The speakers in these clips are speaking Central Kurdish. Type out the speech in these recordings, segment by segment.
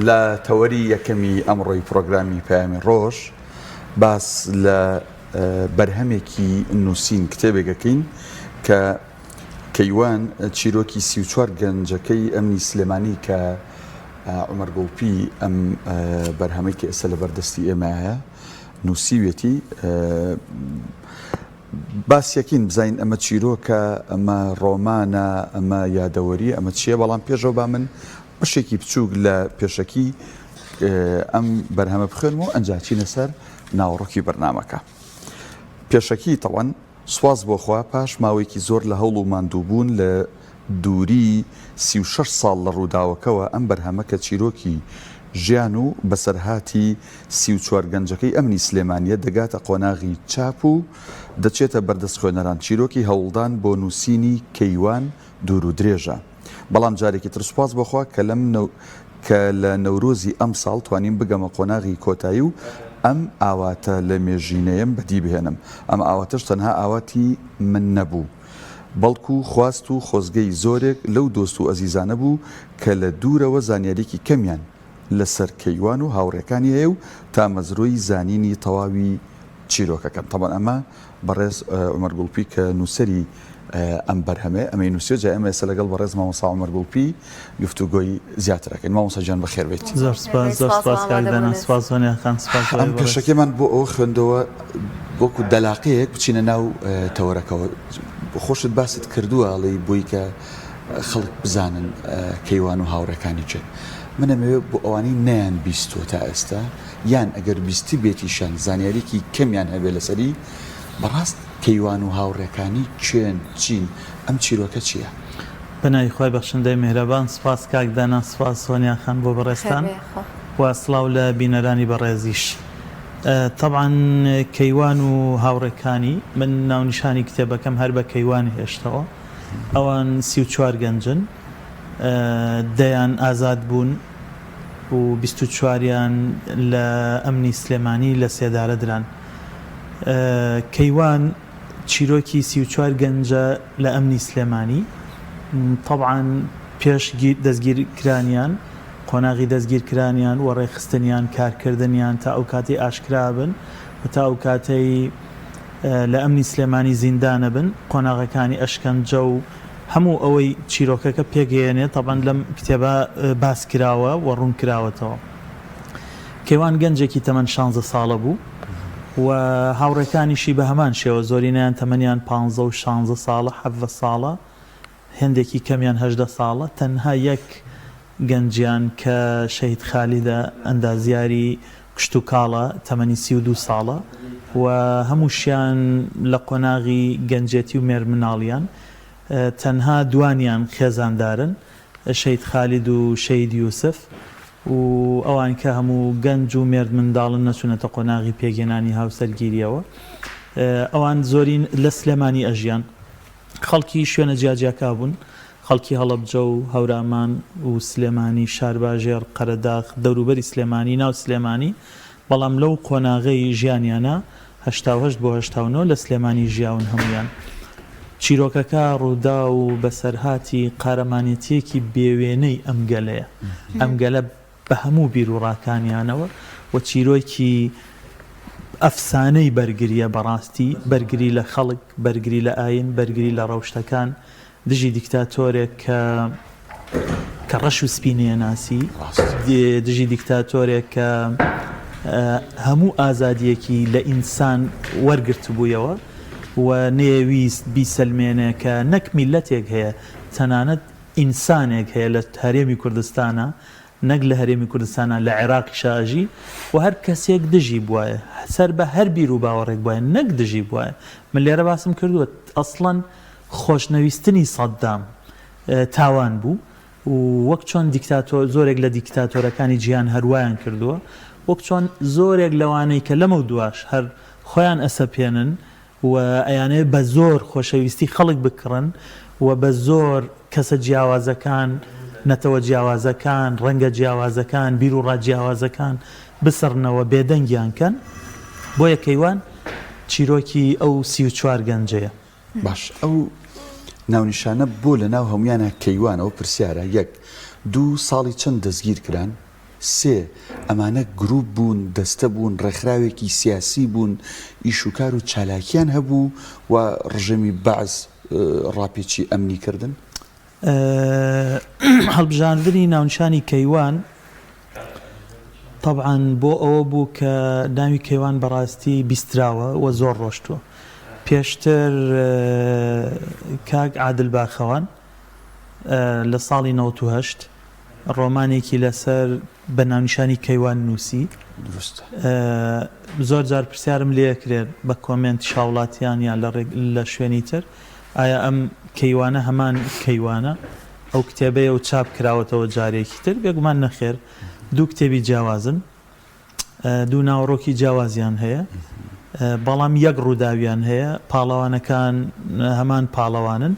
لە تەوەری یەکەمی ئەمڕۆی پرۆگرامی پەیامی ڕۆژ باس لە بەرهەمێکی نووسین کتێبێک ئەکەین کە کەیوان چیرۆکی 34 گەنجەکەی ئەمنی سلێمانی کە عومەر گوڵپی ئەم بەرهەمەی کە ئێستا لە بەردەستی ئێمەیە نووسیوێتی باسیەکین بزانین ئەمە چیرۆکە ئەمە ڕۆمانە ئەمە یادەوەریە ئەمە چییە بەڵام پێشەوە با من بەشێکی بچووک لە پێشەکی ئەم بەرهەمە بخوێنم و ئەنجا چینە سەر ناوەڕۆکی بەرنامەکە. پێشەکی تەوەن سوپاس بۆ خوا پاش ماوەیەکی زۆر لە هەوڵ و ماندووبوون لە دووری 36 ساڵ لە ڕووداوەکەوە ئەم بەرهەمە کە چیرۆکی ژیان و بەسەرهاتی 34 گەنجەکەی ئەمنی سلێمانییە دەگاتە قۆناغی چاپ و دەچێتە بەردەست خوێنەران چیرۆکی هەوڵدان بۆ نووسینی کەیوان دوور و درێژە. بەڵام جارێکی تر سوپاس بۆ خوا کە لەم کە لە نەورۆزی ئەمساڵ توانیم بگەمە قۆناغی کۆتایی و ئەم ئاواتە لەمێژینەیەم بەدی بهێنم. ئەم ئاواتەش تەنها ئاواتی من نەبوو، بەڵکو خواست و خۆزگەی زۆرێک لەو دۆست و ئەزیزانە بوو کە لە دوورەوە زانیارییەکی کەمیان لەسەر کەیوان و هاوڕێکانی هەیە و تامەزرۆی زانینی تەواوی چیرۆکەکەن. تەبعەن ئەمە بەڕێز عومەر گوڵپی کە نووسەری ئەم بەرهەمەیە ئەمەی نووسیوە، جا ئێمە ئێستا لەگەڵ بەڕێز مامۆستا عومەر گوڵپی گفتوگۆی زیاتر ئەکەین. مامۆستا گیان بەخێر بێیت. زۆر سوپاس، زۆر سوپاس کاک دانا، سوپاس زۆنیا خان، سوپاس بۆ ئەم بەڕێز. پێشەکیەمان بۆ ئەوە خوێندەوە وەکو دەلاقەیەک بچینە ناو تەوەرەکەوە. خۆشت باست کردووە ئەڵێی بۆی کە خەڵک بزانن کەیوان و هاوڕێکانی کێن. من ئەمەوێ بۆ ئەوانەی نەیان بیستووە تا ئێستا یان ئەگەر بیستبێتیشیان زانیاریکی کەمیان هەبێ لەسەری، بەڕاست کەیوان و هاوڕێکانی کێن، چین، ئەم چیرۆکە چییە؟ بەناوی خوای بەخشندەی میهرەبان سوپاس کاک دانا سوپاس سۆنیا خان بۆ بەڕێزتان و سڵاو لە بینەرانی بەڕێزیش تەبعەن کەیوان و هاوڕێکانی من ناونیشانی کتێبەکەم هەر بە کەیوان هێشتەوە ئەوان 34 گەنجن دەیان ئازاد بوون و 24 یان لە ئەمنی سلێمانی لە سێدارە دران. کەیوان چیرۆکی 34 گەنجە لە ئەمنی سلێمانی تەبعەن پێش دەستگیر کرانیان قۆناغی دەستگیر کرانیان و ڕێکخستنیان کارکردنیان تا ئەو کاتەی ئاشکرا بن و تا ئەو کاتەی لە ئەمنی سلێمانی زیندانە بن قۆناغەکانی ئەشکەنجە و هەموو ئەوەی چیرۆکەکە پێکهێنێ تەبعەن لەم کتێبە باس کراوە و ڕوون کراوەتەوە. کەیوان گەنجێکی تەمەن شانزە ساڵە بوو و هاوڕێکانیشی بە هەمان شێوە زۆرینەیان تەمەنیان پانزە و شانزە ساڵە، حەڤە ساڵە، هێندێکی کەمیان 18 ساڵە، تەنها یەک گەنجیان کە شەهید خالیدە ئەندازیاری کشتوکاڵە تەمەنی 32 ساڵە و هەمووشیان لە قۆناغی گەنجێتی و مێردمناڵیان تەنها دوانیان خێزاندارن شەهید خالید و شەهید یوسف و ئەوان کە هەموو گەنج و مێرد منداڵن نەچوونەتە قۆناغی پێکهێنانی هاوسەرگیریەوە ئەوان زۆرین لە سلێمانی ئەژیان خەڵکی شوێنە جیاجیاکا بوون خەڵکی هەڵەبجە و هەورامان و سلێمانی شارباژێڕ قەرەداغ دەوروبەری سلێمانی ناو سلێمانی بەڵام لەو قۆناغەی ژیانیانا 88 بۆ 89 لە سلێمانی ژیاون هەموویان. چیرۆکەکە ڕووداو و بەسەرهاتی قارەمانێتییەکی بێوێنەی ئەم گەلەیە. ئەم گەلە بە هەموو بیروڕاکانیانەوە و چیرۆکی ئەفسانەی بەرگرییە بەڕاستی، بەرگری لە خەڵک، بەرگری لە ئایین، بەرگری لە ڕەوشتەکان، دژی دیکتاتۆرێک کە کە ڕەش و سپی نەیەناسی، دژی دیکتاتۆرێک کە هەموو ئازادییەکی لە ئینسان وەرگرتبوویەوە و نەیەویست بیسەلمێنێ کە نەک میللەتێک هەیە، تەنانەت ئینسانێک هەیە لە هەرێمی کوردستانا، نەک لە هەرێمی کوردستانا لە عێراقیشا ئەژی و هەر کەسێک دژی بوایە سەر بە هەر بیروباوەڕێک بوایە نەک دژی بوایە من لێرە باسم کردووە ئەسڵەن خۆشنەویستنی سەدام تاوان بوو و وەک چۆن دیکتاتۆر زۆرێک لە دیکتاتۆرەکانی جیهان هەر وایان کردووە وەک چۆن زۆرێک لەوانەی کە لەمەو دواش هەر خۆیان ئەسەپێنن و ئەیانەوێت بە زۆر خۆشەویستی خەڵک بکڕن و بە زۆر کەسە جیاوازەکان، نەتەوە جیاوازەکان، ڕەنگە جیاوازەکان، بیروڕا جیاوازەکان بسڕنەوە، بێدەنگیان کەن. بۆیە کەیوان چیرۆکی ئەو 34 گەنجەیە. باش ئەو ناونیشانە بۆ لە ناو هەموویانا کەیوان ئەوە پرسیارە یەک دوو ساڵی چەند دەستگیر کران؟ سێ، ئەمانە گروپ بوون، دەستە بوون، ڕێکخراوێکی سیاسی بوون، ئیش و کار و چالاکیان هەبوو و ڕژێمی بەعس ڕاپێچی ئەمنی کردن؟ هەڵبژاردنی ناونیشانی کەیوان تەبعەن بۆ ئەوە بوو کە ناوی کەیوان بەڕاستی بیستراوە و زۆر ڕۆشتووە. پێشتر کاک عادل باخەوان لە ساڵی 98 ڕۆمانێکی لەسەر بە ناونیشانی کەیوان نووسی. دروستە. زۆر جار پرسیارم لێ ئەکرێت بە کۆمێنت شاوڵاتیان یان لە ڕێگ لە شوێنی تر ئایا ئەم کەیوانە هەمان کەیوانە ئەو کتێبەیە و چاپ کراوەتەوە جارێکی تر؟ بێگومان نەخێر دوو کتێبی جیاوازن دوو ناوەڕۆکی جیاوازیان هەیە بەڵام یەک ڕووداویان هەیە پاڵەوانەکان هەمان پاڵەوانن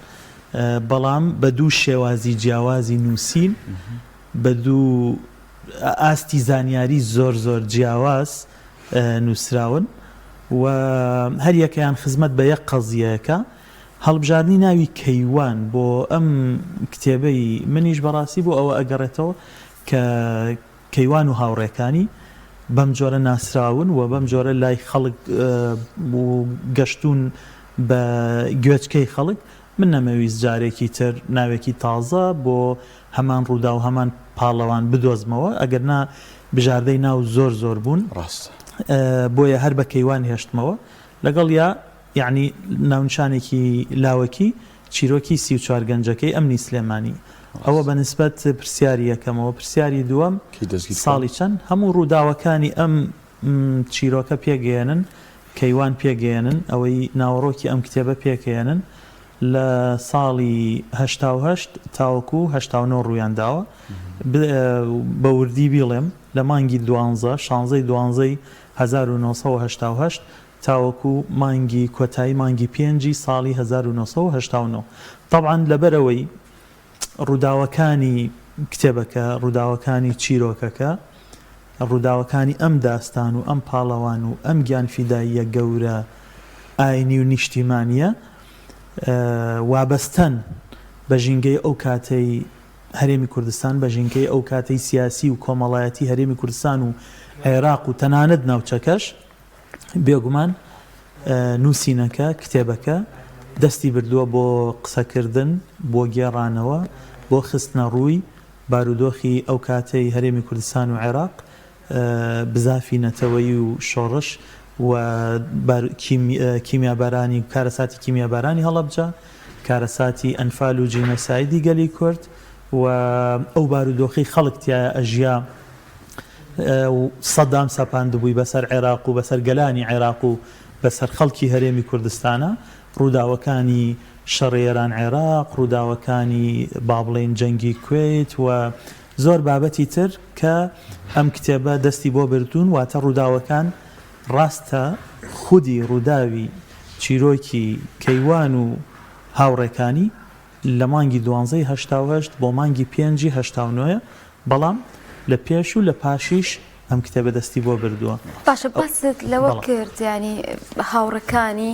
بەڵام بە دوو شێوازی جیاوازی نووسین بە دوو ئاستی زانیاری زۆر زۆر جیاواز نووسراون و هەریەکەیان خزمەت بە یەک قەزیەکە هەڵبژاردنی ناوی کەیوان بۆ ئەم کتێبەی منیش بەڕاستی بۆ ئەوە ئەگەڕێتەوە کە کەیوان و هاوڕێکانی بەم جۆرە ناسراون و بەم جۆرە لای خەڵک و گەشتوون بە گوێچکەی خەڵک، من نەمەویست جارێکی تر ناوێکی تازە بۆ هەمان ڕووداو هەمان پاڵەوان بدۆزمەوە، ئەگەر نا بژاردەی ناو زۆر زۆر بوون. ڕاستە. بۆیە هەر بە کەیوان هێشتمەوە. لەگەڵیا یەعنی ناونیشانێکی لاوەکی چیرۆکی 34 گەنجەکەی ئەمنی سلێمانی. ئەوە بە نسبەت پرسیاری یەکەمەوە. پرسیاری دووەم، کەی دەستگیر کران؟ ساڵی چەند؟ هەموو ڕووداوەکانی ئەم چیرۆکە پێکگەیەنن، کەیوان پێکگەیەنن، ئەوەی ناوەڕۆکی ئەم کتێبە پێکەیەنن، لە ساڵی 88 تاوەکو 89 ڕوویان داوە. بە وردی بیڵێم لە مانگی دوانزە، شانزەی دوانزەی 1988 تاوەکو مانگی کۆتایی مانگی پێنجی ساڵی 1989. تەبعەن لەبەرئەوەی ڕووداوەکانی کتێبەکە، ڕووداوەکانی چیرۆکەکە، ڕووداوەکانی ئەم داستان و ئەم پاڵەوان و ئەم گیانفیداییە گەورە ئاینی و نیشتیمانییە وابەستەن بە ژینگەی ئەو کاتەی هەرێمی کوردستان، بە ژینگەی ئەو کاتەی سیاسی و کۆمەڵایەتی هەرێمی کوردستان و عێراق و تەنانەت ناوچەکەش، بێگومان نووسینەکە، کتێبەکە دەستی بردووە بۆ قسەکردن، بۆ گێڕانەوە، بۆ خستنەڕووی بارودۆخی ئەو کاتەی هەرێمی کوردستان و عێراق، بزافی نەتەوەیی و شۆڕش و کیمیابارانی کارەساتی کیمیابارانی هەڵەبجە، کارەساتی ئەنفال و جینۆسایدی گەلی کورد و ئەو بارودۆخەی خەڵک تیایا ئەژیا. سەدام سەپاندبووی بەسەر عێراق و بەسەر گەلانی عێراق و بەسەر خەڵکی هەرێمی کوردستانا، ڕووداوەکانی شەڕی ئێران عێراق، ڕووداوەکانی با بڵێین جەنگی کوەیت و زۆر بابەتی تر کە ئەم کتێبە دەستی بۆ بردوون، واتە ڕووداوەکان ڕاستە خودی ڕووداوی چیرۆکی کەیوان و هاوڕێکانی لە مانگی دوانزەی 88 بۆ مانگی پێنجی 89 یە، بەڵام لە پێش و لە پاشیش ئەم کتێبە دەستی بۆ بردووە. باشە باست لەوە بەڵێ. کرد یانی هاوڕێکانی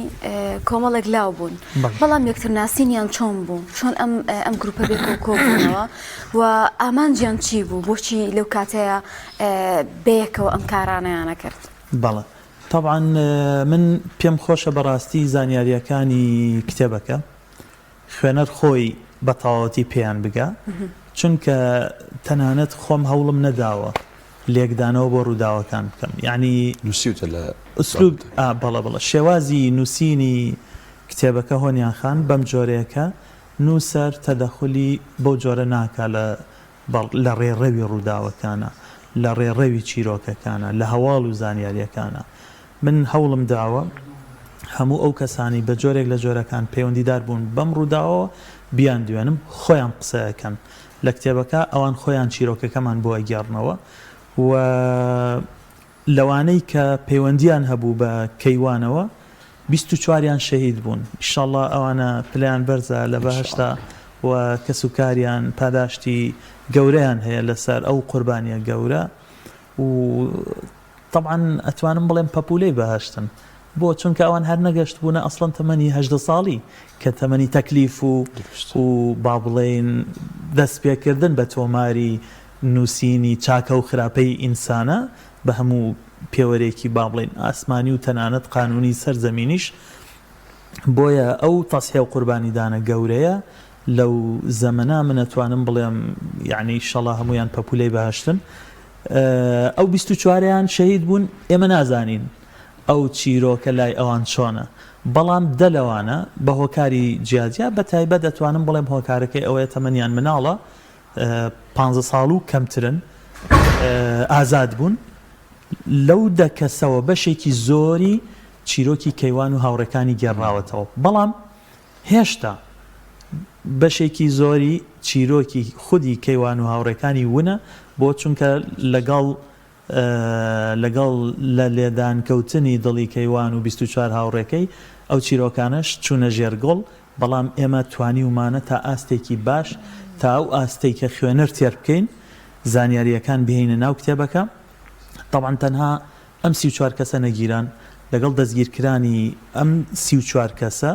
کۆمەڵێک لاو بوون بەڵێ. بەڵام یەکتر ناسینیان چۆن بوو؟ چۆن ئەم ئەم گروپە بێکەوە کۆبوونەوە و ئامانجیان چی بوو؟ بۆچی لەو کاتەیە بەیەکەوە ئەم کارانەیان ئەکرد؟ بەڵێ تەبعەن من پێم خۆشە بەڕاستی زانیارییەکانی کتێبەکە خوێنەر خۆی بە تەواوەتی پێیان بگا، چونکە تەنانەت خۆم هەوڵم نەداوە لێکدانەوە بۆ ڕووداوەکان بکەم، یەعنی. نووسیوتە لە ئوسلوب، ئا بەڵێ بەڵێ، شێوازی نووسینی کتێبەکە هۆنیان خان بەم جۆرەیە کە نووسەر تەدەخولی بەو جۆرە ناکا لە بەڵ لە ڕێڕەوی ڕووداوەکانە، لە ڕێڕەوی چیرۆکەکانە، لە هەواڵ و زانیارییەکانە. من هەوڵم داوە هەموو ئەو کەسانەی بە جۆرێک لە جۆرەکان پەیوەندیدار بوون بەم ڕووداوەوە بیاندوێنم، خۆیان قسە ئەکەن لە کتێبەکە، ئەوان خۆیان چیرۆکەکەمان بۆ ئەگێڕنەوە و لەوانەی کە پەیوەندییان هەبوو بە کەیوانەوە 24یان شەهید بوون، ئیشەڵا ئەوانە پلەیان بەرزە لە بەهەشتا و کەسوکاریان پاداشتی گەورەیان هەیە لەسەر ئەو قوربانییە گەورە و تەبعەن ئەتوانم بڵێم پەپوولەی بەهەشتن. بۆ؟ چونکە ئەوان هەر نەگەشتبوونە ئەسڵەن تەمەنی 18 ساڵی کە تەمەنی تەکلیف و و با بڵێین دەست پێکردن بە تۆماری. نووسینی چاکە و خراپەی ئینسانە بە هەموو پێوەرێکی با بڵێین ئاسمانی و تەنانەت قانوونی سەر زەمینیش. بۆیە ئەو تەزحیە و قوربانیدانە گەورەیە لەو زەمەنە من ئەتوانم بڵێم یەعنی ئیشەڵا هەموویان پەپوولەی بەهەشتن. ئەو 24یان شەهید بوون ئێمە نازانین ئەو چیرۆکە لای ئەوان چۆنە بەڵام دە لەوانە بە هۆکاری جیاجیا بە تایبەت ئەتوانم بڵێم هۆکارەکەی ئەوەیە تەمەنیان مناڵە پانزە ساڵ و کەمترن ئازاد بوون لەو دە کەسەوە بەشێکی زۆری چیرۆکی کەیوان و هاوڕێکانی گێڕراوەتەوە بەڵام هێشتا بەشێکی زۆری چیرۆکی خودی کەیوان و هاوڕێکانی ونە بۆ چونکە لەگەڵ لەگەڵ لە لێدان کەوتنی دڵی کەیوان و 24 هاوڕێکەی ئەو چیرۆکانەش چوونە ژێر گوڵ بەڵام ئێمە توانیومانە تا ئاستێکی باش تا ئەو ئاستەی کە خوێنەر تێر بکەین زانیارییەکان بهێینە ناو کتێبەکە تەبعەن تەنها ئەم 34 کەسە نەگیران لەگەڵ دەستگیرکرانی ئەم 34 کەسە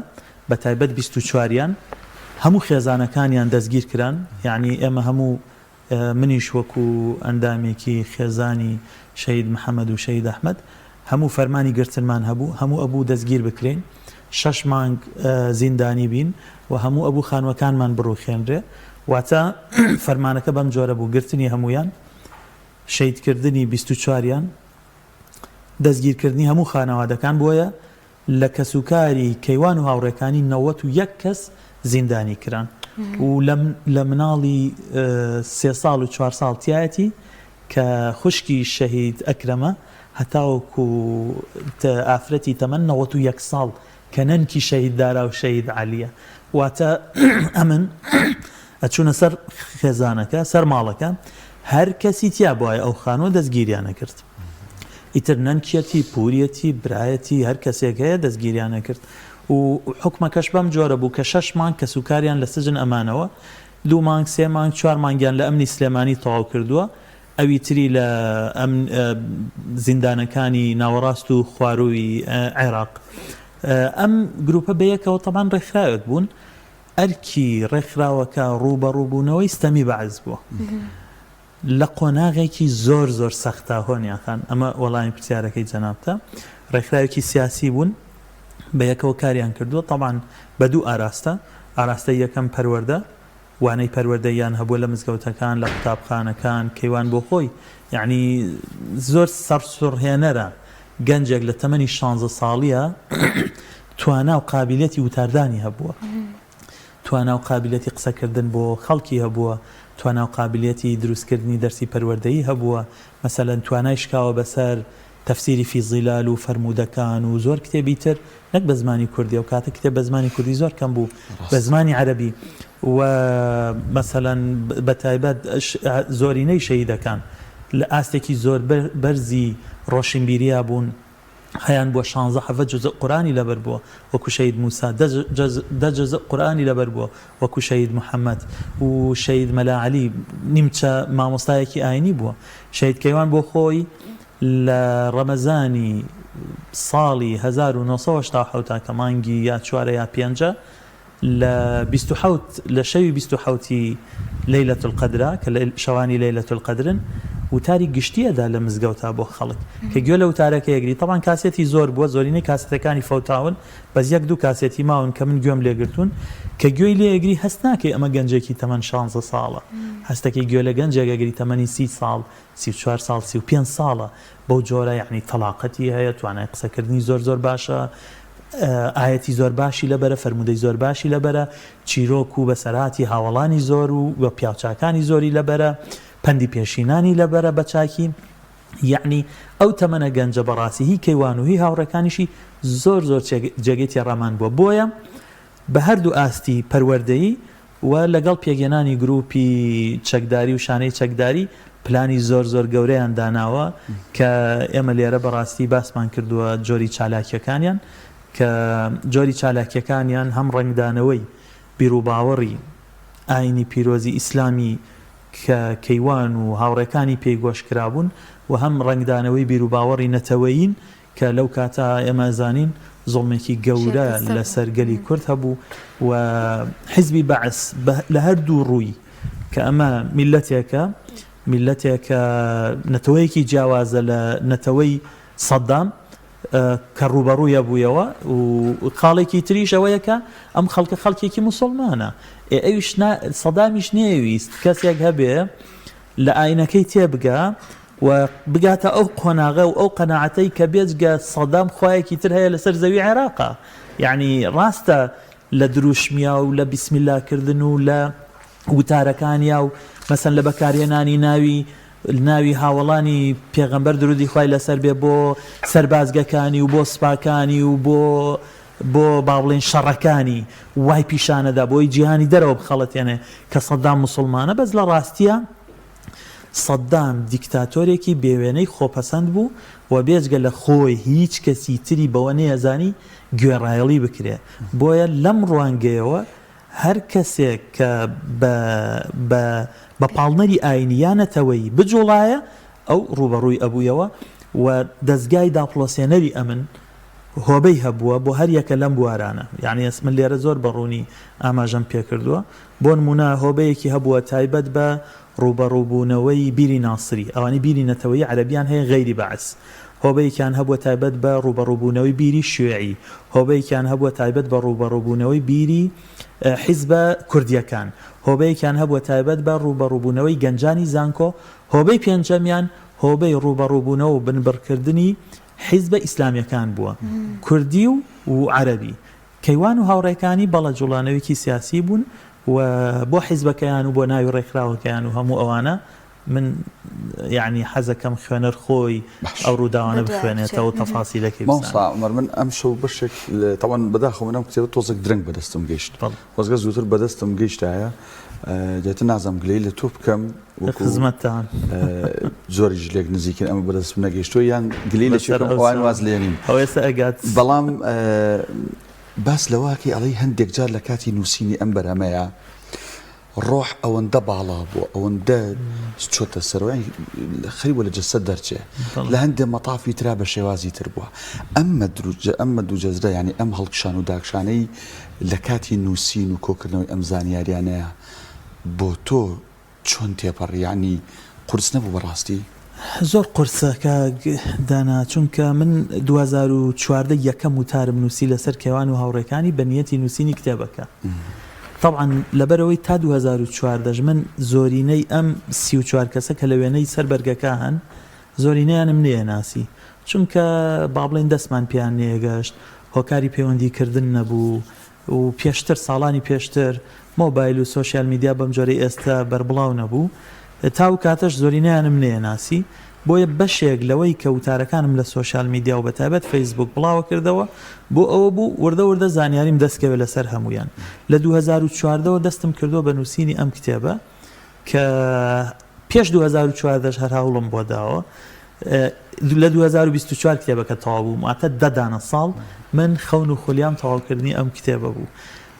بە تایبەت 24یان هەموو خێزانەکانیان دەستگیر کران یعنی ئێمە هەموو منیش وەکو ئەندامێکی خێزانی شەهید محەمەد و شەهید ئەحمەد هەموو فەرمانی گرتنمان هەبوو، هەموو ئەبوو دەستگیر بکرێین، شەش مانگ زیندانی بین و هەموو ئەبوو خانووەکانمان بڕوخێنرێ. واتە فەرمانەکە بەم جۆرە بوو، گرتنی هەموویان، شەهیدکردنی 24یان، دەستگیرکردنی هەموو خانەوادەکان، بۆیە لە کەسوکاری کەیوان و هاوڕێکانی 91 کەس زیندانی کران و لە مناڵی سێ ساڵ و چوار ساڵ تیایەتی کە خوشکی شەهید ئەکرەمە هەتاوەکو ئافرەتی تەمەن 91 ساڵ کە نەنکی شەهید دارا و شەهید عەلیە واتە ئەمن ئەچوونە سەر خێزانەکە سەر ماڵەکە هەر کەسی تیا بوایە ئەو خانووە دەستگیریان ئەکرد. ئیتر نەنکیەتی، پوریەتی، برایەتی، هەر کەسێک هەیە دەستگیریان ئەکرد و حوکمەکەش بەم جۆرە بوو کە شەش مانگ کەسوکاریان لە سجن ئەمانەوە، دوو مانگ، سێ مانگ، چوار مانگیان لە ئەمنی سلێمانی تەواو کردووە، ئەوی تری لە ئەمن زیندانەکانی ناوەڕاست و خوارووی عێراق. ئەم گروپە بەیەکەوە تەبعەن ڕێکخراوێک بوون، ئەرکی ڕێکخراوەکە ڕووبەڕووبوونەوەی ستەمی بەعس بووە. لە قۆناغێکی زۆر زۆر سەختا هۆنیا خان، ئەمە وەڵامی پرسیارەکەی جەنابتە، ڕێکخراوێکی سیاسی بوون بە یەکەوە کاریان کردووە، تەبعەن بە دوو ئاراستە، ئاراستەی یەکەم پەروەردە، وانەی پەروەردەییان هەبووە لە مزگەوتەکان، لە قوتابخانەکان، کەیوان بۆ خۆی یەعنی زۆر سەرسوڕهێنەرە گەنجێک لە تەمەنی شانزە ساڵییە توانا و قابیلیەتی وتاردانی هەبووە. توانا و قابیلیەتی قسەکردن بۆ خەڵکی هەبووە، توانا و قابیلیەتی دروستکردنی دەرسی پەروەردەیی هەبووە، مەسەلەن توانای شکاوە بەسەر تەفسیری فی زیلال و فەرموودەکان و زۆر کتێبی تر نەک بە زمانی کوردی، ئەو کاتە کتێب بە زمانی کوردی زۆر کەم بوو، بە زمانی عەرەبی و مەسەلەن بە تایبەت زۆرینەی شەهیدەکان لە ئاستێکی زۆر بەرزی ڕۆشنبیریا بوون. هەیان بووە شانزە حەڤە جوزء قورئانی لەبەر بووە وەکو شەهید موسا، دە جوزء قورئانی لەبەر بووە وەکو شەهید محەمەد و شەهید مەلا عەلی نیمچە مامۆستایەکی ئاینی بووە. شەهید کەیوان بۆ خۆی لە ڕەمەزانی ساڵی 1987 کە مانگی یا چوارە یا پێنجە لە 27 لە شەوی 27 ی لەیلەت القدرا کە شەوانی لەیلەت القدرن وتاری گشتی ئەدا لە مزگەوتا بۆ خەڵک کە گوێ لە وتارەکە یەگری تەبعەن کاسێتی زۆر بووە زۆرینەی کاسێتەکانی فەوتاون بەس یەک دوو کاسێتی ماون کە من گوێم لێ گرتوون کە گوێی لێ ئەگری هەست ناکەی ئەمە گەنجێکی تەمەن شانزە ساڵە هەستەکەی گوێ لە گەنجێک ئەگری تەمەنی سی ساڵ 34 ساڵ 35 ساڵە بەو جۆرە یەعنی تەڵاقەتی هەیە توانای قسەکردنی زۆر زۆر باشە ئایەتی زۆر باشی لەبەرە فەرموودەی زۆر باشی لەبەرە چیرۆک و بەسەرهاتی هاوەڵانی زۆر و و پیاوچاکانی زۆری لەبەرە پەندی پێشینانی لەبەرە بە چاکی یەعنی ئەو تەمەنە گەنجە بەڕاستی هی کەیوان و هی هاوڕێکانیشی زۆر زۆر جێگەی تێڕامان بووە بۆیە بە هەردوو ئاستی پەروەردەیی و لەگەڵ پێکهێنانی گروپی چەکداری و شانەی چەکداری پلانی زۆر زۆر گەورەیان داناوە کە ئێمە لێرە بەڕاستی باسمان کردووە جۆری چالاکیەکانیان کە جۆری چالاکیەکانیان هەم ڕەنگدانەوەی بیروباوەڕی ئاینی پیرۆزی ئیسلامی کە کەیوان و هاوڕێکانی پێی گۆش کرابوون و هەم ڕەنگدانەوەی بیروباوەڕی نەتەوەیین کە لەو کاتە ئێمە ئەزانین زوڵمێکی گەورە لەسەر گەلی کورد هەبوو و حیزبی بەعس لە هەردوو ڕووی کە ئەمە میللەتێکە. میللەتێکە نەتەوەیەکی جیاوازە لە نەتەوەی سەدام کە ڕووبەڕوویە بوویەوە و خاڵێکی تریش ئەوەیە کە ئەم خەڵکە خەڵکێکی موسڵمانە ئێ ئەویش نا سەدامیش نەیەویست کەسێک هەبێ لە ئاینەکەی تێبگا و بگاتە ئەو قۆناغە و ئەو قەناعەتەی کە بێجگە سەدام خوایەکی تر هەیە لەسەر زەوی عێراقا یەعنی ڕاستە لە دروشمیا و لە بیسمیلا کردن و لە وتارەکانیا و مەسەن لە بەکارهێنانی ناوی ناوی هاوەڵانی پێغەمبەر درودی خوای لەسەر بێ بۆ سەربازگەکانی و بۆ سپاکانی و بۆ بۆ با بڵێین شەڕەکانی وای پیشانەدا بۆی جیهانی دەرەوە بخەڵەتێنێ کە سەدام موسڵمانە بەس لە ڕاستیا سەدام دیکتاتۆرێکی بێوێنەی خۆپەسەند بوو و بێجگە لە خۆی هیچ کەسی تری بەوە نەیەزانی گوێڕایەڵی بکرێ بۆیە لەم ڕوانگەیەوە هەر کەسێک کە بە بە بە پاڵنەری ئایینی یا نەتەوەیی بجوڵایە ئەو ڕووبەڕووی ئەبوویەوە و دەزگای داپڵۆسێنەری ئەمن هۆبەی هەبووە بۆ هەر یەکە لەم بوارانە یانی ئێس من لێرە زۆر بە ڕوونی ئاماژەم پێکردووە بۆ نموونە هۆبەیەکی هەبووە تایبەت بە ڕووبەڕووبوونەوەی بیری ناسری، ئەوانەی بیری نەتەوەیی عەرەبیان هەیە غەیری بەعس، هۆبەیەکیان هەبووە تایبەت بە ڕووبەڕووبوونەوەی بیری شیوعی، هۆبەیەکیان هەبووە تایبەت بە ڕووبەڕووبوونەوەی بیری حیزبە کوردییەکان، هۆبەیەکیان هەبووە تایبەت بە ڕووبەڕووبوونەوەی گەنجانی زانکۆ، هۆبەی پێنجەمیان هۆبەی ڕووبەڕووبوونەوە و بنبڕکردنی حیزبە ئیسلامییەکان بووە، کوردی و عەرەبی. کەیوان و هاوڕێکانی بەڵە جوڵانەوێکی سیاسی بوون و بۆ حیزبەکەیان و بۆ ناوی ڕێکخراوەکەیان و هەموو ئەوانە من یەعنی حەزەکەم خوێنەر خۆی ئەو ڕووداوانە بخوێنێتەوە و تەفاسیلەکەی بزانێت. مامۆستا عومەر من ئەمشەو بەشێک لە تەبعەن بەداخەوە من ئەم کتێبە تۆزێک درەنگ بەدەستم گەیشت خۆزگە زووتر بەدەستم گەیشتایە دواتر نازانم گلەیی لە تۆ بکەم لە خزمەتتان. زۆریش لێک نزیکن ئەمە بەدەستم نەگەیشتووە یان گلەیی لە چێ بکەم ئەوان واز لێنین. ئەوە ئێستا ئەگات. بەڵام باس لەوەکەی ئەڵێی هەندێک جار لە کاتی نووسینی ئەم بەرهەمەیا ڕۆح ئەوەندە باڵا بووە ئەوەندە چۆتە سەرەوە یانی خەریک بووە لە جەستە دەرچێ لە هەندێ مەتافی ترا بە شێوازی تر بووە ئەم مەدروجە ئەم مەدوجەزرە یانی ئەم هەڵکشان و داکشانەی لە کاتی نووسین و کۆکردنەوەی ئەم زانیاریانەیە بۆ تۆ چۆن تێپەڕی یانی قورس نەبوو بەڕاستی؟ زۆر قورسە کاک دانا چونکە من 2014 یەکەم وتارم نووسی لەسەر کەیوان و هاوڕێکانی بە نیەتی نووسینی کتێبەکە تەبعەن لەبەرئەوەی تا 2014 من زۆرینەی ئەم 34 کەسە کە لە وێنەی سەر بەرگەکە هەن زۆرینەیانم نەیەناسی چونکە با بڵێین دەستمان پێیان نەیەگەشت هۆکاری پەیوەندی کردن نەبوو و پێشتر ساڵانی پێشتر مۆبایل و سۆشیال میدیا بەم جۆرەی ئێستا بەربڵاو نەبوو تا ئەو کاتەش زۆرینەیانم نەیەناسی بۆیە بەشێک لەوەی کە وتارەکانم لە سۆشیال میدیا و بەتایبەت فەیسبوک بڵاوە کردەوە بۆ ئەوە بوو وردە وردە زانیاریم دەست کەوێت لەسەر هەموویان لە 2014 وە دەستم کردووە بە نووسینی ئەم کتێبە کە پێش 2014 هەر هەوڵم بۆ داوە لە 2024 کتێبەکە تەواو بوو واتە دە دانە ساڵ من خەون و خولیام تەواوکردنی ئەم کتێبە بوو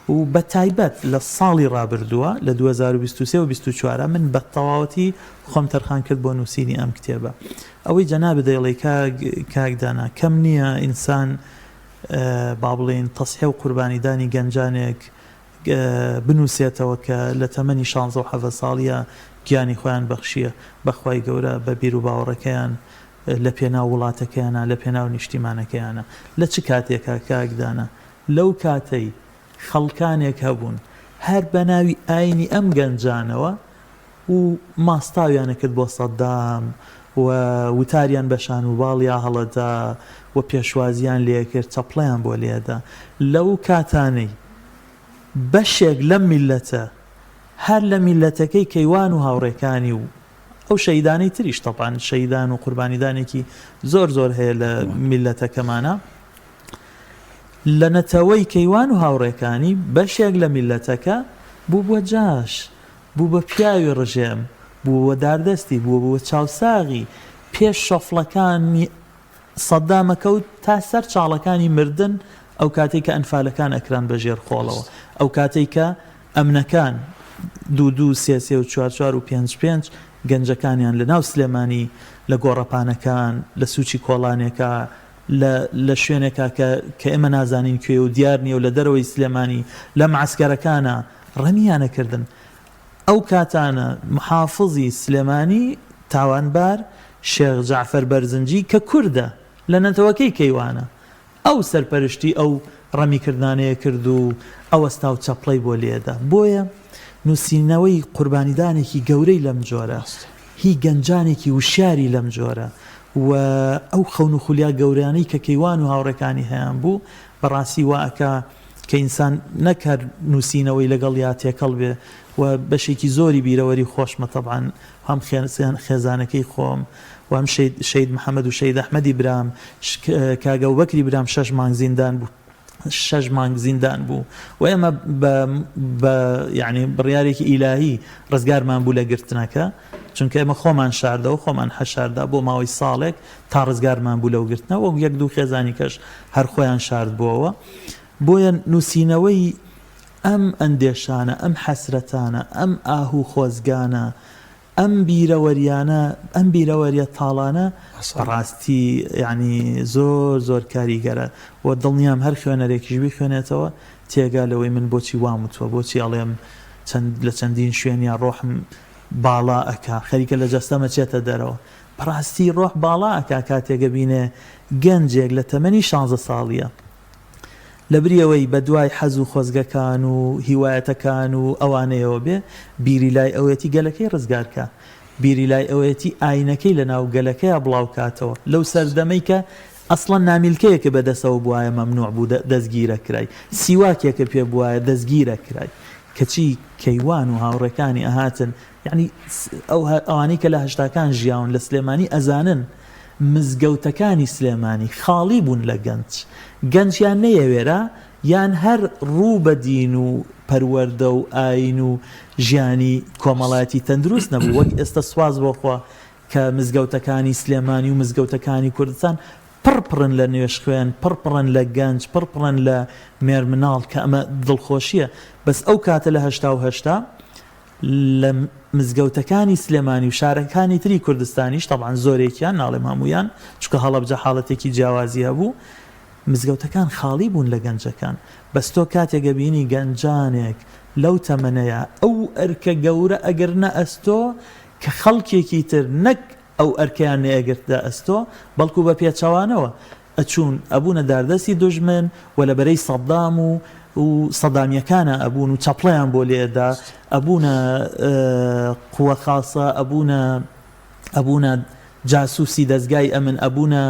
و بە تایبەت لە ساڵی ڕابردووە لە 2023 و 24 من بە تەواوەتی خۆم تەرخان کرد بۆ نووسینی ئەم کتێبە ئەوەی جەنابت دەیڵێی کاک کاک دانا کەم نییە ئینسان با بڵێین تەسحێ و قوربانیدانی گەنجانێک بنووسێتەوە کە لە تەمەنی شانزە و حەڤە ساڵییا گیانی خۆیان بەخشییە بە خوای گەورە، بە بیروباوەڕەکەیان لە پێناو وڵاتەکەیانا، لە پێناو نیشتیمانەکەیانا. لە چ کاتێکا کاک دانا؟ لەو کاتەی خەڵکانێک هەبوون هەر بە ناوی ئاینی ئەم گەنجانەوە و ماستاویان ئەکرد بۆ سەدام و وتاریان بە شان و باڵیا هەڵەدا و پێشوازیان لێکرد، چەپڵەیان بۆ لێدا. لەو کاتانەی بەشێک لەم میللەتە هەر لە میللەتەکەی کەیوان و هاوڕێکانی و ئەو شەهیدانەی تریش تەبعەن شەهیدان و قوربانیدانێکی زۆر زۆر هەیە لە میللەتەکەمانا لە نەتەوەی کەیوان و هاوڕێکانی بەشێک لە میللەتەکە بوو بووە جاش بوو بە پیاوی ڕژێم بوو بە داردەستی بوو بووە چاوساغی پێش شەفڵەکانی سەدام ئەکەوت تا سەر چاڵەکانی مردن ئەو کاتەی کە ئەنفالەکان ئەکران بە ژێر خۆڵەوە ئەو کاتەی کە ئەمنەکان دوو دوو سێ سێ و چوار چوار و پێنج پێنج گەنجەکانیان لە ناو سلێمانی لە گۆڕەپانەکان لە سوچی کۆڵانێکا لە لە شوێنێکا کە کە ئێمە نازانین کوێ و دیار نیە و لە دەرەوەی سلێمانی لە معەسکەرەکانا ڕەمیان ئەکردن. ئەو کاتانە محافزی سلێمانی تاوانبار شێخ جەعفەر بەرزنجی کە کوردە لە نەتەوەکەی کەیوانە ئەو سەرپەرشتی ئەو ڕەمیکردنانەیە کرد و ئەوەستا و چەپڵەی بۆ لێدا. بۆیە نووسینەوەی قوربانیدانێکی گەورەی لەم جۆرە، هی گەنجانێکی وشیاری لەم جۆرە و ئەو خەون و خولیا گەورانەی کە کەیوان و هاوڕێکانی هەیانبوو، بەڕاستی وا ئەکا کە ئینسان نەک هەر نووسینەوەی لەگەڵیا تێکەڵ بێ و بەشێکی زۆری بیرەوەری خۆشمە تەبعەن هەم خێزانەکەی خۆم و هەم شەهید محەمەد و شەهید ئەحمەدی برام، کاک ئەبوبەکری برام شەش مانگ زیندان بوو شەش مانگ زیندان بوو و ئێمە بە بە یعنی بڕیارێکی ئیلاهی ڕزگارمان بوو لە گرتنەکە چونکە ئێمە خۆمان شاردەوە خۆمان حەشاردا بۆ ماوەی ساڵێک تا ڕزگارمان بوو لەو گرتنە وەک یەک دوو خێزانی کەش هەر خۆیان شاردبووەوە بۆیە نووسینەوەی ئەم ئەندێشانە، ئەم حەسرەتانە، ئەم ئاه و خۆزگانە، ئەم بیرەوەریانە، ئەم بیرەوەریە تاڵانە بەڕاستی یانی زۆر زۆر کاریگەرە و دڵنیام هەر خوێنەرێکیش بیخوێنێتەوە تێگا لەوەی من بۆچی وام وتوە، بۆچی ئەڵێم چەند لە چەندین شوێنیا ڕۆحم باڵا ئەکا خەریکە لە جەستەم ئەچێتە دەرەوە. بەڕاستی ڕۆح باڵا ئەکا کاتێک ئەبینێ گەنجێک لە تەمەنی شانزە ساڵیە لەبری ئەوەی بەدوای حەز و خۆزگەکان و هیوایەتەکان و ئەوانەیەوە بێ، بیری لای ئەوەیەتی گەلەکەی ڕزگار کا. بیری لای ئەوەیەتی ئاینەکەی لەناو گەلەکەیا بڵاو کاتەوە. لەو سەردەمەی کە ئەسڵەن نامیلکەیەکت بە دەسەوە بوایە مەمنوع بوو دەستگیرەکرای. سیواکێکت پێ بوایە دەستگیرەکرای. کەچی کەیوان و هاوڕێکانی ئەهاتن یەعنی ئەو ئەوانەی کە لە هەشتاکان ژیاون لە سلێمانی ئەزانن مزگەوتەکانی سلێمانی خاڵی بوون لە گەنج، گەنج یان نەیەوێرا یان هەر ڕوو بە دین و پەروەردە و ئاین و ژیانی کۆمەڵایەتی تەندروست نەبوو وەک ئێستا سوپاس بۆ خوا کە مزگەوتەکانی سلێمانی و مزگەوتەکانی کوردستان پڕ پڕن لە نوێژخوێن پڕ پڕن لە گەنج پڕ پڕن لە مێرمناڵ کە ئەمە دڵخۆشیە بەس ئەو کاتە لە 88 لە مزگەوتەکانی سلێمانی و شارەکانی تری کوردستانیش، تەبعەن زۆرێکیان، ناڵێم هەموویان، چونکە هەڵەبجە حاڵەتێکی جیاوازی هەبوو، مزگەوتەکان خاڵی بوون لە گەنجەکان. بەس تۆ کاتێک ئەبینی گەنجانێک لەو تەمەنەیا ئەو ئەرکە گەورە ئەگرنە ئەستۆ کە خەڵکێکی تر نەک ئەو ئەرکەیان نەئەگرتە ئەستۆ، بەڵکو بە پێچەوانەوە ئەچوون ئەبوونە داردەستی دوژمن و لە بەرەی سەدام و و سەدامیەکانا ئەبوون و چەپڵەیان بۆ لێ ئەدا، ئەبوونە قوە خاسە، ئەبوونە ئەبوونە جاسوسی دەزگای ئەمن، ئەبوونە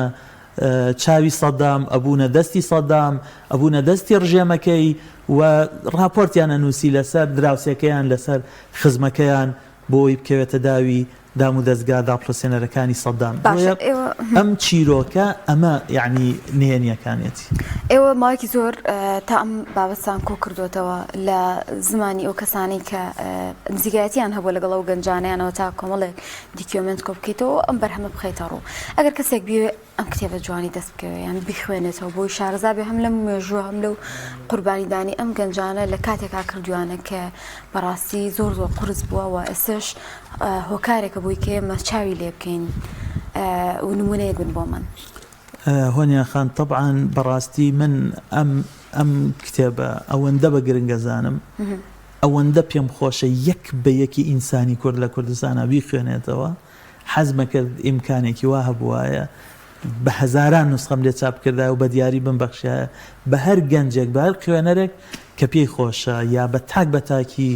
چاوی سەدام، ئەبوونە دەستی سەدام، ئەبوونە دەستی ڕژێمەکەی و ڕاپۆرتیان ئەنووسی لەسەر دراوسێکەیان، لەسەر خزمەکەیان بۆ ئەوەی بکەوێتە داوی دامودەزگا داپڵۆسێنەرەکانی سەدام. باشە بۆیە ئێوە ئەم چیرۆکە ئەمە یەعنی نهێنیەکانیەتی. ئێوە ماوەیەکی زۆر تا ئەم بابەتتان کۆ کردۆتەوە لە زمانی ئەو کەسانەی کە نزیکایەتیان هەبووە لەگەڵ ئەو گەنجانەیانەوە تا کۆمەڵێک document کۆ بکەیتەوە ئەم بەرهەمە بخەیتە ڕوو. ئەگەر کەسێک بیەوێ ئەم کتێبە جوانی دەست بکەوێ یان بیخوێنێتەوە بۆی شارەزا بێ هەم لەم مێژووە هەم لەو قوربانیدانی ئەم گەنجانە لە کاتێکا کردویانە کە بەڕاستی زۆر زۆر قورس بووە و ئێستش هۆکارێکە بۆی کە ئێمە چاوی لێ بکەین و نمونەیەک بن بۆمان. هۆنیا خان تەبعەن بەڕاستی من ئەم ئەم کتێبە ئەوەندە بە گرنگ ئەزانم ئەوەندە پێم خۆشە یەک بە یەکی ئینسانی کورد لە کوردستانا بیخوێنێتەوە حەزمەکرد ئیمکانێکی وا هەبووایە بە هەزاران نوسخەم لێ چاپ بکردایە و بە دیاری بمبەخشیایە بە هەر گەنجێک، بە هەر خوێنەرێک کە پێی خۆشە یا بە تاک بە تاکی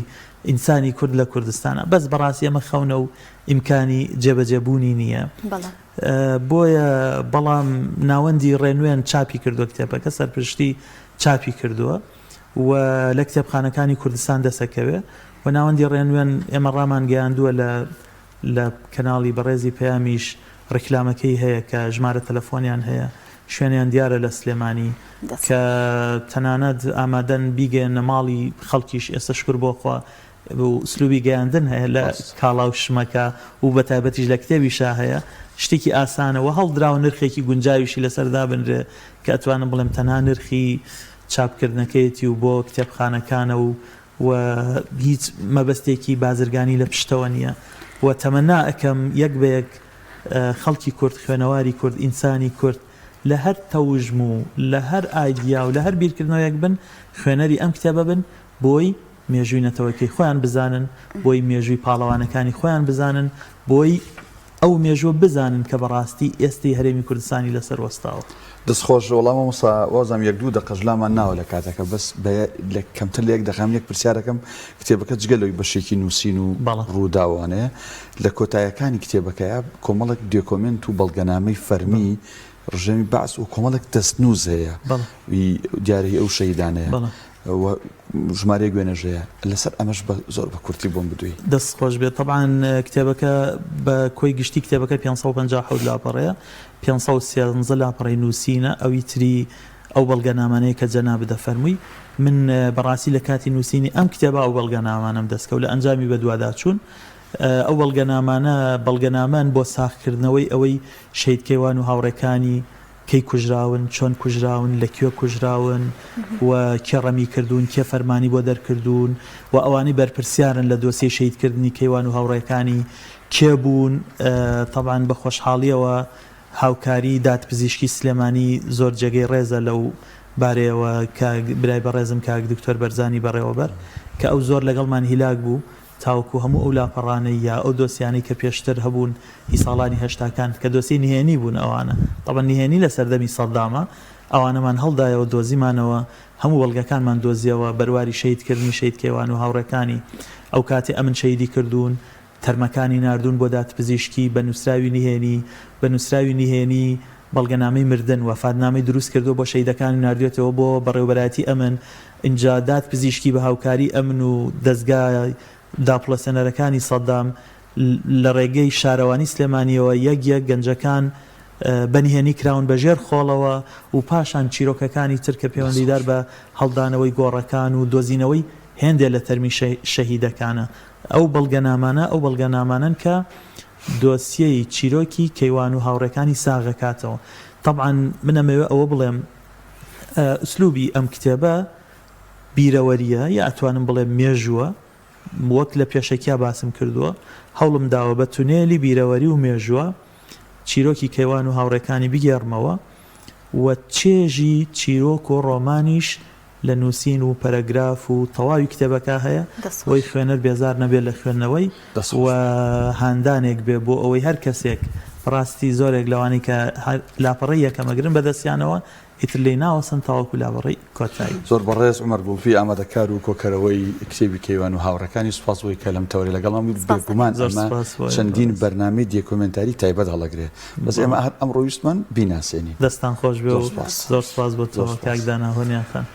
ئینسانی کورد لە کوردستانا. بەس بەڕاستی ئەمە خەونە و ئیمکانی جێبەجێ بوونی نییە. بۆیە بەڵام ناوەندی ڕێنوێن چاپی کردووە کتێبەکە، سەرپرشتی چاپی کردووە و لە کتێبخانەکانی کوردستان دەسەکەوێ و ناوەندی ڕێنوێن ئێمە ڕامانگەیاندووە لە لە کەناڵی بەڕێزی پەیامیش ڕیکلامەکەی هەیە کە ژمارە تەلەفۆنیان هەیە شوێنیان دیارە لە سلێمانی کە تەنانەت ئامادەن بیگەیەننە ماڵی خەڵکیش ئێستا شکر بۆ خوا ئسلوبی گەیاندن هەیە لە کاڵا و شمەکە و بە تایبەتیش لە کتێبیشا هەیە شتێکی ئاسانە و هەڵدراوە نرخێکی گونجاویشی لەسەر دابنرێ کە ئەتوانم بڵێم تەنها نرخی چاپکردنەکەیەتی و بۆ کتێبخانەکانە و و هیچ مەبەستێکی بازرگانی لە پشتەوە نییە و تەمەنا ئەکەم یەک بە یەک خەڵکی کورد، خوێنەواری کورد، ئینسانی کورد لە هەر تەوژم و لە هەر ئایدیا و لە هەر بیرکردنەوەیەک بن خوێنەری ئەم کتێبە بن بۆی. مێژووی نەتەوەکەی خۆیان بزانن، بۆی مێژووی پاڵەوانەکانی خۆیان بزانن، بۆی ئەو مێژووە بزانن کە بەڕاستی ئێستەی هەرێمی کوردستانی لەسەر وەستاوە. دەست خۆش. وەڵا مامۆستا وازانم یەک دوو دەقەش لامان ناوە لە کاتەکە بەس بە لە کەمتر لە یەک دەقە من یەک پرسیارەکەم کتێبەکە جگە لەوەی بەشێکی نووسین و بەڵێ. ڕووداوانەیە لە کۆتایەکانی کتێبەکەیا کۆمەڵێک دێکۆمێنت و بەڵگەنامەی فەرمی بەڵێ. ڕژێمی بەعس و کۆمەڵێک دەستنووس هەیە بەڵێ. ی دیارە هی ئەو شەهیدانەیە بەڵێ. و ژمارەیەک وێنەش هەیە لەسەر ئەمەش بە زۆر بە کورتی بۆم بدوێی. دەست خۆش بێت تەبعەن کتێبەکە بە کۆی گشتی کتێبەکە 557 لاپەڕەیە 513 لاپەڕەی نووسینە ئەوی تری ئەو بەڵگەنامانەیە کە جەنابت دەفەرمووی من بەڕاستی لە کاتی نووسینی ئەم کتێبە ئەو بەڵگەنامانەم دەستکەوت لە ئەنجامی بەدواداچوون ئەو بەڵگەنامانە بەڵگەنامەن بۆ ساغکردنەوەی ئەوەی شەهید کەیوان و هاوڕێکانی کەی کوژراون، چۆن کوژراون، لە کوێ کوژراون و کێ ڕەمی کردوون، کێ فەرمانی بۆ دەرکردوون و ئەوانەی بەرپرسیارن لە دۆسیەی شەهیدکردنی کەیوان و هاوڕێکانی کێ بوون. تەبعەن بە خۆشحاڵییەوە هاوکاری دادپزیشکی سلێمانی زۆر جێگەی ڕێزە لەو بارەیەوە کاک برای بەڕێزم کاک دکتۆر بەرزانی بەڕێوەبەر کە ئەو زۆر لەگەڵمان هیلاک بوو تاوەکو هەموو ئەو لاپەڕانەی یا ئەو دۆسیانەی کە پێشتر هەبوون هی ساڵانی هەشتاکان کە دۆسیەی نهێنی بوون ئەوانە تەبعەن نهێنی لە سەردەمی سەدامە ئەوانەمان هەڵدایەوە دۆزیمانەوە هەموو بەڵگەکانمان دۆزیەوە بەرواری شەهید کردنی شەهید کەیوان و هاوڕێکانی ئەو کاتی ئەمن شەهیدی کردوون تەرمەکانی ناردوون بۆ دادپزیشکی بە نووسراوی نهێنی بە نووسراوی نهێنی بەڵگەنامەی مردن، وەفاتنامەی دروست کردووە بۆ شەهیدەکان و ناردوێتەوە بۆ بەڕێوەبەرایەتی ئەمن، ئینجا داد پزیشکی بە هاوکاری ئەمن و دەزگا داپڵۆسێنەرەکانی سەدام لە ڕێگەی شارەوانی سلێمانیەوە یەک یەک گەنجەکان بە نهێنی کراون بە ژێر خۆڵەوە و پاشان چیرۆکەکانی تر کە پەیوەندیدار بە هەڵدانەوەی گۆڕەکان و دۆزینەوەی هێندێ لە تەرمی شەهیدەکانە. ئەو بەڵگەنامانە ئەو بەڵگەنامانەن کە دۆسیەی چیرۆکی کەیوان و هاوڕێکانی ساغ ئەکاتەوە. تەبعەن من ئەمەوێ ئەوە بڵێم ئوسلوبی ئەم کتێبە بیرەوەرییە یا ئەتوانم بڵێم مێژووە، وەک لە پێشەکیا باسم کردووە هەوڵم داوە بە تونێلی بیرەوەری و مێژووە چیرۆکی کەیوان و هاوڕێکانی بگێڕمەوە و چێژی چیرۆک و ڕۆمانیش لە نووسین و پەرەگراف و تەواوی کتێبەکە هەیە دەست بۆی خۆش. خوێنەر بێزار نەبێت لە خوێندنەوەی دەست و خۆش بێت. هاندانێک بێ بۆ ئەوەی هەر کەسێک بەڕاستی زۆرێک لەوانەی کە هەر لاپەڕەی یەکەم ئەگرن بە دەستیانەوە ئیتر لێی ناوەستن تاوەکو لاپەڕەی کۆتایی. زۆر بەڕێز عومەر گوڵپی ئامادەکار و کۆکەرەوەی کتێبی کەیوان و هاوڕێکانی سوپاس بۆی کە لەم تەوەرەی لەگەڵمان بوویت سپاس بێگومان دەکەم. زۆر ئەمە سپاس بۆ ئێوە چەندین بەڕێز. بەرنامەی دیەکۆمێنتاری تایبەت هەڵەگرێ بەس ئێمە بەڵێ. هەر ئەمڕۆ ویستمان بیناسێنین. دەستتان خۆش بێ زۆر و سوپاس. زۆر سپاس بۆ زۆر تۆ کاک سوپاس. دانا هۆنیا خان.